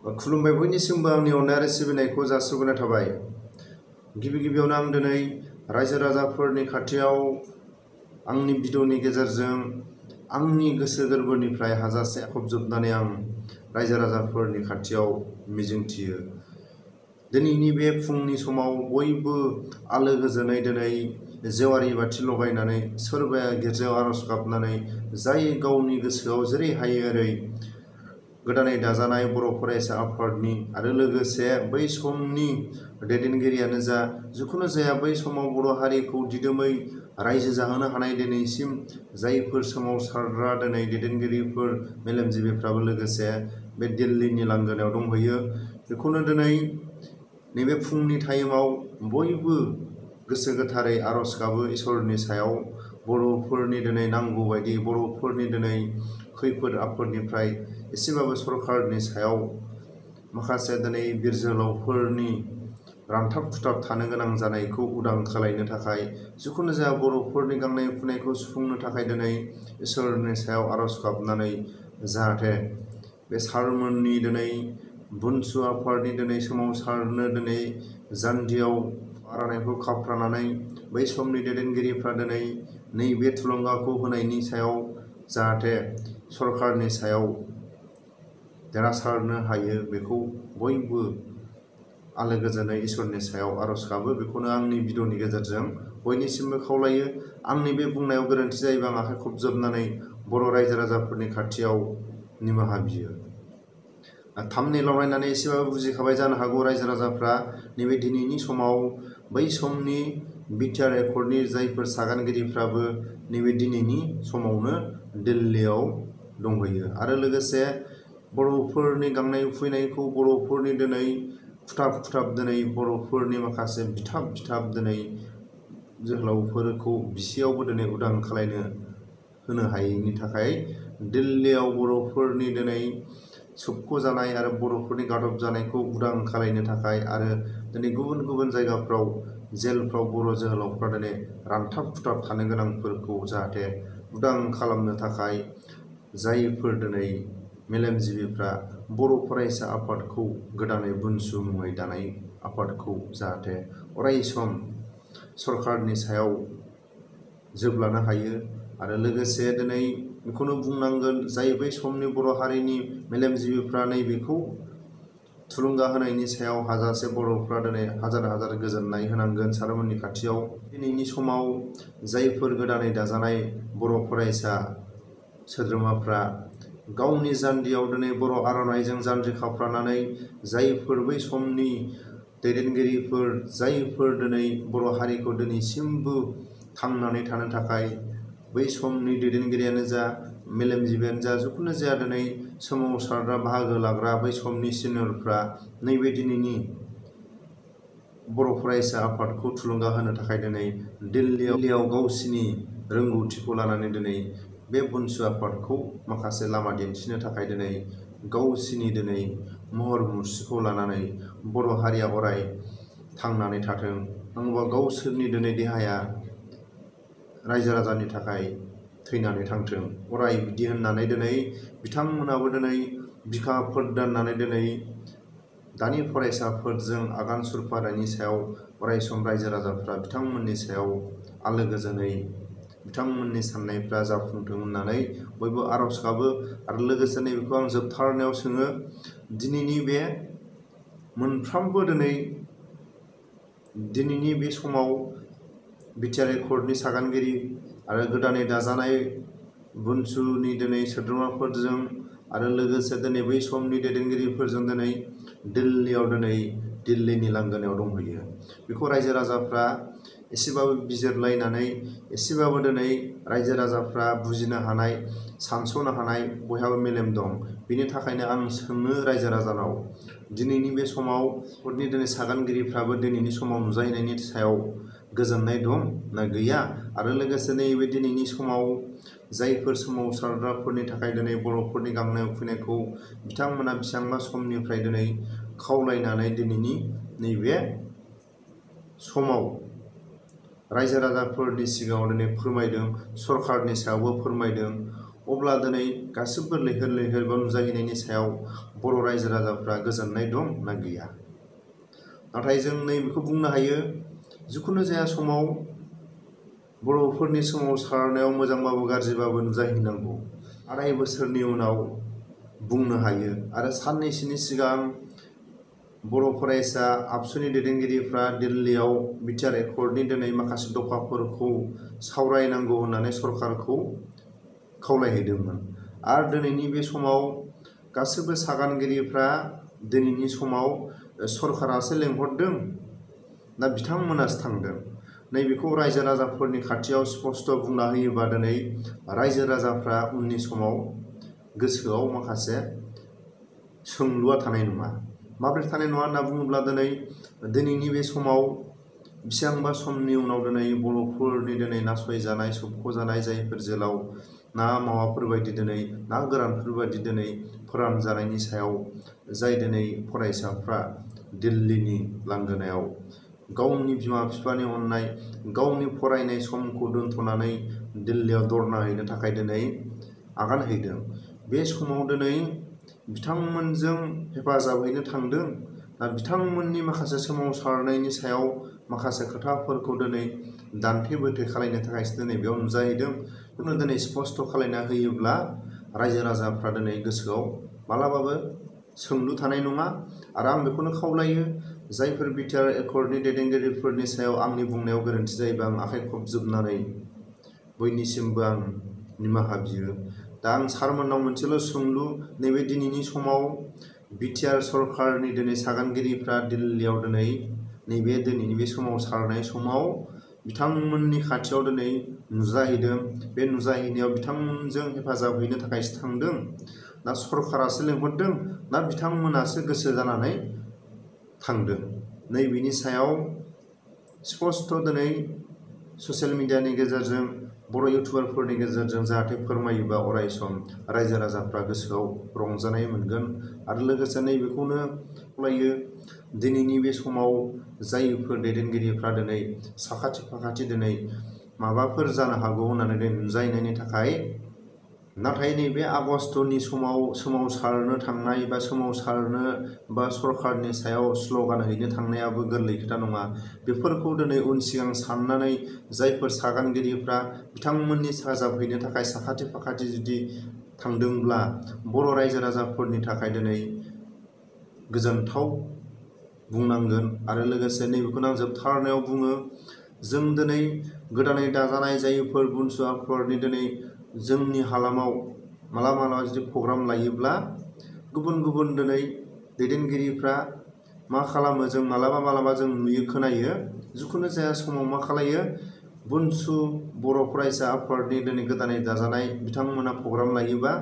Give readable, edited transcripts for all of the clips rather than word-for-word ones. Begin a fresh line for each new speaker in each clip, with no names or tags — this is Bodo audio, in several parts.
खुलुमबाय बयनिसिमबो आंनि अननाय आरो सिबिनायखौ जासिहरनाय थाबाय। गिबियावनो आं दिनै रायजो राजाफोरनि खाथियाव आंनि भिडिअनि गेजेरजों आंनि गोसो गोरबोनिफ्राय हाजासे खबजोबनानै आं रायजो राजाफोरनि खाथियाव मिजिंथियो। दिनैनि बे फुंनि समाव बयबो आलो गोजोनै दिनै जेवारि बाथि लगायनानै सोरबाया गिर्जायाव आरज गाबनानै जाय गावनि गोसोआव जेरै हायो ओरै गोदानै दाजानाय बर' फरायसा आफादनि आरो लोगोसे बै समनि दैदेनगिरियानो जा जिखुनु जाया बै समाव बर' हारिखौ दिदोमै रायजो जाहोनो हानाय दिनैसिम जायफोर सोमावसारग्रा दिनै दैदेनगिरिफोर मेलेमजिबिफ्राबो लोगोसे बे दिल्लीनि लांगोनायाव दंहैयो। बेखौनो दिनै नैबे फुंनि टाइमाव बयबो गोसो गोथारै आरज गाबो इसोरनि सायाव बर'फोरनि दिनै नांगौ बायदि बर'फोरनि दिनै खैफोद आफोदनिफ्राय एसेबाबो सरकारनि सायाव माखासे दिनै बिर जोहोलावफोरनि रानथाब खुथाब थानो गोनां जानायखौ उदां खालामनो थाखाय जिखुनु जाया बर'फोरनि गांनाय उखैनायखौ सुफुंनो थाखाय दिनै इसोरनि सायाव आरज गाबनानै जाहाथे बे सारमोननि दिनै बुनसु आफादनि दिनै सोमावसारनो दिनै जान्जियाव आर'नाइखौ खाफ्रानानै बै समनि दैदेनगिरिफ्रा दिनै नैबे थुलुंगाखौ होनायनि सायाव जाहाथे सरकारनि सायाव देरहासारनो हायो बेखौ बयबो आलो गोजोनै इसोरनि सायाव आरज गाबो। बेखौनो आंनि भिडिअनि गेजेरजों बयनिसिमबो खावलायो। आंनि बे बुंनायाव गोरोन्थि जायोबा आं आखाइ खबजोबनानै बर' रायजो राजाफोरनि खाथियाव निमाहा बियो। थाम्बनेइलाव नायनानै एसेबाबो बुजिखाबाय जानो हागौ रायजो राजाफ्रा नैबे दिनैनि समाव बै समनि बिटिआर एकर्डनि जायफोर सागानगिरिफ्राबो नैबे दिनैनि समावनो दिल्लीयाव दंहैयो आरो लोगोसे बर'फोरनि गांनाय उखैनायखौ बर'फोरनि दिनै खुथाब दिनै बर'फोरनि माखासे बिथाब दिनै जोहोलावफोरखौ बिसियावबो दिनै उदां खालायनो होनो हायैनि थाखाय दिल्लीयाव बर'फोरनि दिनै सोबख'जानाय आरो बर'फोरनि गादब जानायखौ उदां खालायनो थाखाय आरो दिनै गुबुन जायगाफ्राव जेलफ्राव बर' जोहोलावफ्रा दिनै रानथाब खुथाब थानो गोनांफोरखौ जाहाथे उदां खालामनो थाखाय जायफोर दिनै मेलेमजिबिफ्रा बर' फरायसा आफादखौ गोदानै बुनसु मुङै दानाय आफादखौ जाहाथे अरायसम सरकारनि सायाव जोबलानो हायो आरो लोगोसे दिनै बेखौनो बुंनांगोन जाय बै समनि बर' हारिनि मेलेमजिबिफ्रा नैबेखौ थुलुंगा होनायनि सायाव हाजासे बर'फ्रा दिनै हाजार गोजोननाय होनांगोन सारमोननि खाथियाव। दिनैनि समाव जायफोर गोदानै दाजानाय बर' फरायसा सोद्रोमाफ्रा गावनि जान्जियाव दिनै बर' आर'नाइजों जान्जि खाफ्रानानै जायफोर बै समनि दैदेनगिरिफोर जायफोर दिनै बर' हारिखौ दिनैसिमबो थांनानै थानो थाखाय बै समनि दैदेनगिरियानो जा मेलेमजिबियानो जा जिखुनु जाया दिनै सोमावसारग्रा बाहागो लाग्रा बै समनि सिनियरफ्रा नैबे दिनैनि बर' फरायसा आफादखौ थुलुंगा होनो थाखाय दिनै दिल्लीयाव गावसिनि रोंगौथिखौ लानानै दिनै बे बुनसु आफादखौ माखासे लामा दिन्थिनो थाखाय दिनै गावसिनि दिनै महर मुस्रिखौ लानानै बर' हारिया अराय थांनानै थाथों नङाबा गावसोरनि दिनै देहाया रायजो राजानि थाखाय थैनानै थांथों अराय बिदि होननानै दिनै बिथांमोनाबो दिनै बिखा फोरदाननानै दिनै दानि फरायसाफोरजों आगान सुरफानायनि सायाव अरायसम रायजो राजाफ्रा बिथांमोननि सायाव आलो गोजोनै बिथांमोननि साननायफ्रा जाफुंथों होननानै बयबो आरज गाबो आरो लोगोसे नैबेखौ आं जोबथारनायाव सोङो दिनैनि बे मोनफ्रोमबो दिनैनि बे समाव बिटिआर एकर्डनि सागानगिरि आरो गोदानै दाजानाय बुनसुनि दिनै सोद्रोमाफोरजों आरो लोगोसे दिनै बै समनि दैदेनगिरिफोरजों दिनै दिल्लीयाव दिल्लीनि लांगोनायाव दंहैयो। बेखौ रायजो राजाफ्रा एसेबाबो बिजिरलायनानै एसेबाबो दिनै रायजो राजाफ्रा बुजिनो हानाय सानस'नो हानाय बयहाबो मेलेम दं। बेनि थाखायनो आं सोङो रायजो राजानाव दिनैनि बे समाव दिनै सागानगिरिफ्राबो दिनैनि समाव नुजाहैनायनि सायाव गोजोननाय दं ना गैया आरो लोगोसे नैबे दिनैनि समाव जायफोर सोमावसारग्राफोरनि थाखाय दिनै बर'फोरनि गांनाय उखैनायखौ बिथांमोना बेसेबांबा समनिफ्राय दिनै खावलायनानै दिनैनि नैबे समाव रायजो राजाफोरनि सिगाङाव दिनै फोरमायदों सरकारनि सायावबो फोरमायदों अब्ला दिनै गासिबो लैहोर लैहोर नुजाहैनायनि सायाव बर' रायजो राजाफ्रा गोजोननाय दं ना गैया? नाथाय जों नैबेखौ बुंनो हायो, जिखुनु जाया समाव बर'फोरनि सोमावसारनायाव मोजांबाबो गाज्रिबाबो नुजाहैनांगौ। 2.5 बोसोरनि उनाव बुंनो हायो। आरो साननैसोनि सिगां बर' फरायसा आबसुनि दैदेनगिरिफ्रा दिल्लीयाव बिटिआर एकर्डनि दिनै माखासे दफाफोरखौ सावरायनांगौ होननानै सरकारखौ खावलायहैदोंमोन। आरो दिनैनि बे समाव गासैबो सागानगिरिफ्रा दिनैनि समाव सरकारासो लेंहरदों ना बिथांमोनासो थांदों, नैबेखौ रायजो राजाफोरनि खाथियाव स्पष्ट बुंना होयोबा दिनै रायजो राजाफ्रा उननि समाव गोसोआव माखासे सोंलुआ थानाय नङा। माबोरै थानाय नङा होनना बुङोब्ला दिनैनि बे समाव बेसेबांबा समनि उनाव दिनै बर'फोरनि दिनै नासयजानाय सोबख'जानाय जायफोर जेलाव ना मावाफोरबायदि दिनै ना गोरानफोरबायदि दिनै फोरानजानायनि सायाव जाय दिनै फरायसाफ्रा दिल्लीनि लांगोनायाव गावनि बिमा बिफानि अननाय गावनि फरायनाय समखौ दोनथ'नानै दिल्लीयाव धरना हैनो थाखाय दिनै आगान हैदों। बे समाव दिनै बिथांमोनजों हेफाजाब हैनो थांदों ना बिथांमोननि माखासे सोमावसारनायनि सायाव माखासे खोथाफोरखौ दिनै दान्थे बोथे खालायनो थाखायसो दिनै बेयाव नुजाहैदों। बेखौनो दिनै स्पष्ट खालायना होयोब्ला रायजो राजाफ्रा दिनै गोसोआव मालाबाबो सोंलु थानाय नङा। आरो आं बेखौनो खावलायो, जायफोर बिटिआर एकर्डनि दैदेनगिरिफोरनि सायाव आंनि बुंनायाव गोरोन्थि जायोबा आं आखाइ खबजोबनानै बयनिसिमबो आं निमाहा बियो। दा आं सारमोननाव मोनसेल' सोंलु, नैबे दिनैनि समाव बिटिआर सरकारनि दिनै सागानगिरिफ्रा दिल्लीयाव दिनै नैबे दिनैनि बे सोमावसारनाय समाव बिथांमोननि खाथियाव दिनै नुजाहैदों। बे नुजाहैनायाव बिथांमोनजों हेफाजाब हैनो थाखायसो थांदों ना सरकारासो लेंहरदों ना बिथांमोनासो गोसो जानानै थांदों, नैबेनि सायाव स्पष्ट दिनै ससियेल मिडियानि गेजेरजों बर' इउटुबारफोरनि गेजेरजों जाहाथे फोरमायोबा अरायसम रायजो राजाफ्रा गोसोआव रंजानाय मोनगोन। आरो लोगोसे नैबेखौनो खावलायो, दिनैनि बे समाव जायफोर दैदेनगिरिफ्रा दिनै साखाथि फाखाथि दिनै माबाफोर जानो हागौ होननानै नुजाहैनायनि थाखाय, नाथाय नैबे आगस्टनि समाव सोमावसारनो थांनाय बा सोमावसारनो बा सरकारनि सायाव स्ल'गान हैनो थांनायाबो गोरलै खोथा नङा। बेफोरखौ दिनै उन सिगां साननानै जायफोर सागानगिरिफ्रा बिथांमोननि हेफाजाब हैनो थाखाय साखाथि फाखाथि जुदि थांदोंब्ला बर' रायजो राजाफोरनि थाखाय दिनै गोजोनथाव बुंनांगोन। आरो लोगोसे नैबेखौनो आं जोबथारनायाव बुङो, जों दिनै गोदानै दाजानाय जायफोर बुनसुआफोरनि दिनै जोंनि हालामाव मालाबा जुदि प्रग्राम लायोब्ला गुबुन गुबुन दिनै दैदेनगिरिफ्रा मा खालामो, जों मालाबा जों नुयो खोनायो, जिखुनु जाया समाव मा खालायो, बुनसु बर' फरायसा आफादनि दिनै गोदानै दाजानाय बिथांमोना प्रग्राम लायोबा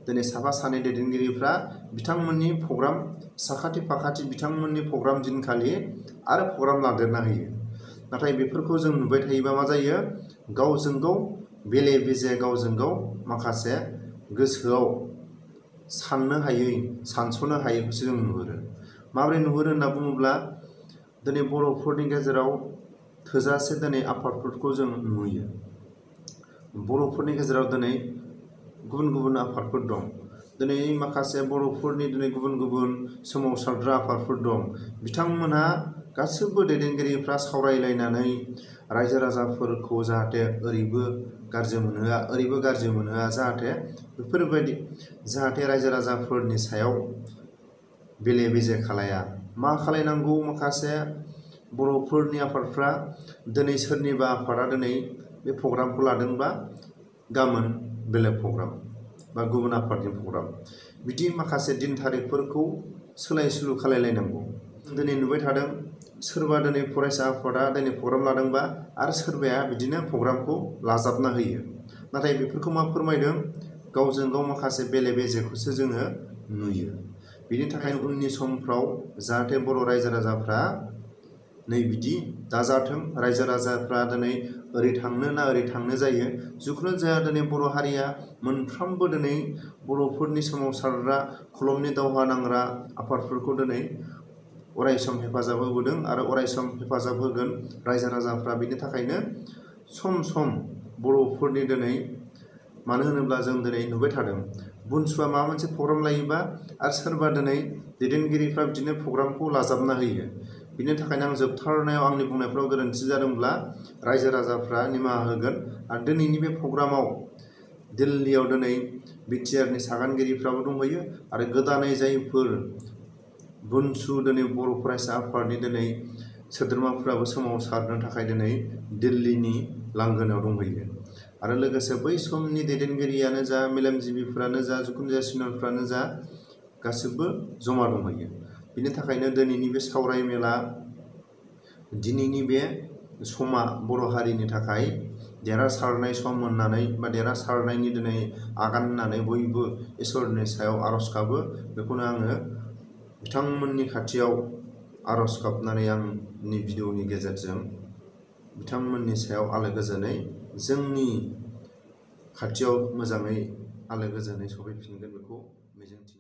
दिनै साफा सानै दैदेनगिरिफ्रा बिथांमोननि प्रग्राम साखाथि फाखाथि बिथांमोननि प्रग्राम दिनखालि आरो प्रग्राम लादेरना होयो। नाथाय बेफोरखौ जों नुबाय थायोबा मा जायो, गावजों गाव बेले बेजे गावजों गाव माखासे गोसोआव साननो हायै सानस'नो हायैखौसो जों नुहुरो। माबोरै नुहुरो होनना बुङोब्ला दिनै बर'फोरनि गेजेराव थोजासे दिनै आफादफोरखौ जों नुयो। बर'फोरनि गेजेराव दिनै गुबुन गुबुन आफादफोर दं। दिनै माखासे बर'फोरनि दिनै गुबुन गुबुन सोमावसारग्रा आफादफोर दं। बिथांमोनहा गासैबो दैदेनगिरिफ्रा सावरायलायनानै रायजो राजाफोरखौ जाहाथे ओरैबो गाज्रि मोनहोआ ओरैबो गाज्रि मोनहोआ, जाहाथे बेफोरबायदि जाहाथे रायजो राजाफोरनि सायाव बेले बेजे खालाया। मा खालायनांगौ, माखासे बर'फोरनि आफादफ्रा दिनै सोरनिबा आफादा दिनै बे प्रग्रामखौ लादोंबा गाबोन बेलेग प्रग्राम बा गुबुन आफादनि प्रग्राम, बिदि माखासे दिन थारिखफोरखौ सोलाय सोलु खालायलायनांगौ। दिनै नुबाय थादों, सोरबा दिनै फरायसा आफादा दिनै प्रग्राम लादोंबा आरो सोरबाया बिदिनो प्रग्रामखौ लाजाबना होयो। नाथाय बेफोरखौ मा फोरमायदों, गावजों गाव माखासे बेले बेजेखौसो जोङो नुयो। बिनि थाखायनो उननि समफ्राव जाहाथे बर' रायजो राजाफ्रा नै बिदि दाजाथों, रायजो राजाफ्रा दिनै ओरै थांनो ना ओरै थांनो जायो। जिखुनु जाया दिनै बर' हारिया मोनफ्रोमबो दिनै बर'फोरनि सोमावसारग्रा खलमनि दावहा नांग्रा आफादफोरखौ दिनै अरायसम हेफाजाब होबोदों आरो अरायसम हेफाजाब होगोन रायजो राजाफ्रा। बिनि थाखायनो सम सम बर'फोरनि दिनै मानो होनोब्ला जों दिनै नुबाय थादों बुनसुआ माबा मोनसे प्रग्राम लायोबा आरो सोरबा दिनै दैदेनगिरिफ्रा बिदिनो प्रग्रामखौ लाजाबना होयो। बिनि थाखायनो आं जोबथारनायाव आंनि बुंनायफ्राव गोरोन्थि जादोंब्ला रायजो राजाफ्रा निमाहा होगोन। आरो दिनैनि बे प्रग्रामाव दिल्लीयाव दिनै बिटिआरनि सागानगिरिफ्राबो दंहैयो आरो गोदानै जायफोर बुनसु दिनै बर' फरायसा आफादनि दिनै सोद्रोमाफ्राबो सोमावसारनो थाखाय दिनै दिल्लीनि लांगोनायाव दंहैयो। आरो लोगोसे बै समनि दैदेनगिरियानो जा मेलेमजिबिफ्रानो जा जिखुनु जाया सिनियरफ्रानो जा गासिबो जमा दंहैयो। बिनि थाखायनो दिनैनि बे सावराय मेला दिनैनि बे समा बर' हारिनि थाखाय देरहासारनाय सम होननानै बा देरहासारनायनि दिनै आगान होननानै बयबो इसोरनि सायाव आर'ज गाबो। बेखौनो आङो बिथांमोननि खाथियाव आर'ज गाबनानै आंनि भिडिअनि गेजेरजों बिथांमोननि सायाव आलो गोजोनै जोंनि खाथियाव मोजाङै आलो गोजोनै सफैफिनगोन बेखौ मिजिंथियो।